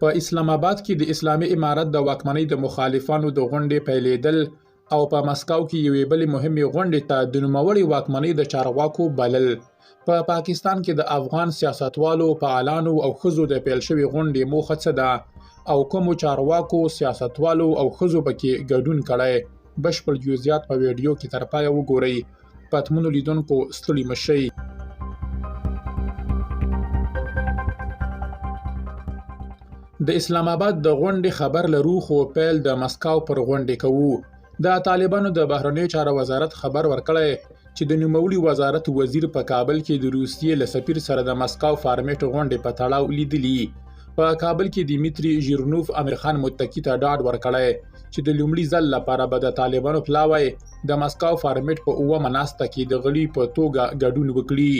په اسلام اباد کې د اسلامي امارت د واکمنۍ د مخالفانو د غونډې پیلېدل او په مسکو کې یوې بلې مهمې غونډې ته د نوموړې واکمنۍ د چارواکو بلل. په پاکستان کې د افغان سیاستوالو، فعالانو او ښځو د پیل شوې غونډې موخه څه ده او کومو چارواکو، سیاستوالو او ښځو پکې ګډون کړی؟ بشپړ جزئیات په ویډیو کې تر پایه وګورئ. پتمنو لیدونکو ستړي مشئ. د اسلام آباد د غونډې خبر لرو، خو پیل د مسکو پر غونډې کوو. د طالبانو د بهرنیو چارو وزارت خبر ورکړی چې د نوموړي وزارت وزیر په کابل کې د روسیې له سفیر سره د مسکو فارمیټ غونډې په تړاو لیدلي. په کابل کې دیمیتری ژیرنوف امیرخان متقي ته ډاډ ورکړی چې د لومړي ځل لپاره به د طالبانو پلاوی د مسکو فارمیټ په اوومه ناسته کې د غړي په توګه ګډون وکړي.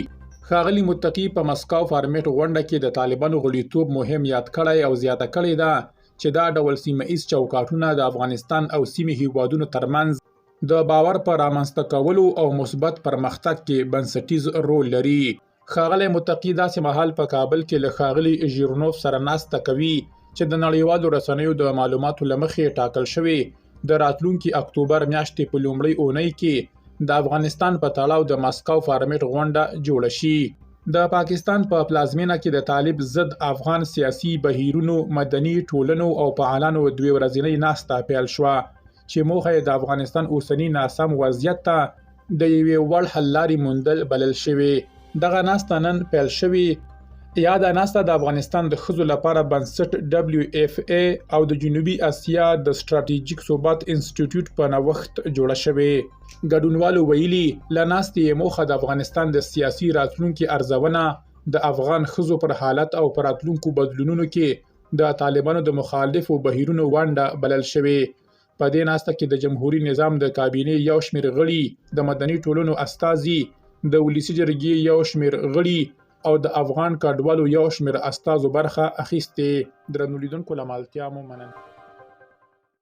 ښاغلي متقي په مسکو فارمیټ غونډه کې د طالبانو غړیتوب مهم یاد کړی او زیاته کړې ده چې دا ډول سیمه ایز چوکاټونه د افغانستان او سیمې هیوادونو ترمنځ د باور په رامنځته کولو او مثبت پرمختګ کې بنسټیز رول لري. ښاغلی متقي داسې مهال په کابل کې له ښاغلي ژیرنوف سره ناسته کوي چې د نړیوالو رسنیو د معلوماتو له مخې ټاکل شوې د راتلونکي اکتوبر میاشتې په لومړۍ اونۍ کې د افغانستان په تړاو د مسکو فارمیټ غونډه جوړه شي. د پاکستان په پلازمینه کې د طالب ضد افغان سیاسي بهیرونو، مدني ټولنو او فعالانو دوې ورځینۍ ناسته پیل شوه چې موخه یې د افغانستان اوسني ناسم وضعیت ته د یوې وړ حل لارې موندل بلل شوې. دغه ناسته نن پیل شوې. یاده ناسته د افغانستان د ښځو لپاره بنسټ WFA او د جنوبي اسیا د ستراتیژیک ثبات انسټیټیوټ په نوښت جوړه شوې. ګډونوالو ویلي، له ناستې یې موخه د افغانستان د سیاسي راتلونکي ارزونه، د افغان ښځو پر حالت او پر راتلونکو بدلونونو کې د طالبانو د مخالفو بهیرونو ونډه بلل شوې. په دې ناسته کې د جمهوري نظام د کابینې یو شمېر غړي، د مدني ټولنو استازي، د ولسي جرګې یو شمېر غړي او د افغان کډوالو یو شمېر استازو برخه اخیستې. درنو لیدونکو له مالتیا مو مننه.